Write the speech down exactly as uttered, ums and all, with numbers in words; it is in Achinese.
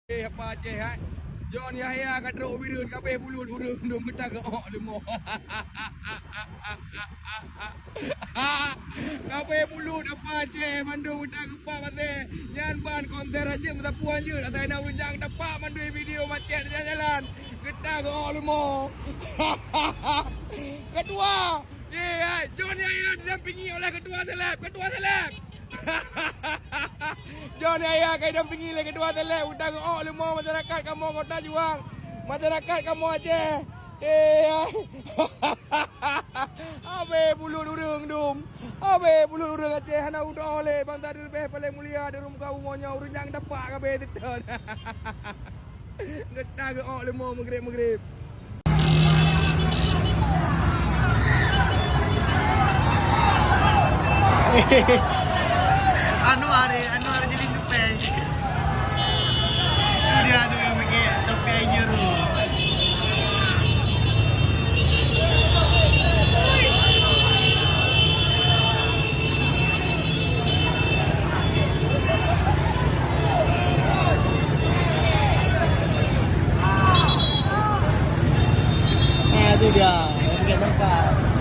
Eh, apa Aceh, hai? John Yahya ka trok u Bireuen, kabeh bulut ureueng dum geuta geuok leumo. Kabeh bulut apa Aceh mandum geuta geupak maté. Nyan ban konten rayeuk meusapeue anjeut, asai na ureueng nyang tapak mandum video macet jalan-jalan. Geuta geuok leumo. Ketua, eh, hai, John Yahya didampingi oleh ketua seleb, ketua seleb. John Yahya ka idampingi lé ketua seleb, udah geuok leumo masyarakat kamoe Kota Juang. Masyarakat kamoe Aceh. Eh, ai. Abéh bulut ureueng dum. Abéh bulut ureueng Aceh hana udoe lé. Bangsa leubeh paléng mulia di rumoh kamoe nyoe, ureueng nyang tapak kabéh teuton. Geuta geuok leumo meugreb-meugreb. Anu hari, anu hari jadi tupeng. Dia ada yang pakai topi air jeruk. Nah, itu dia. Yang pakai tongkat.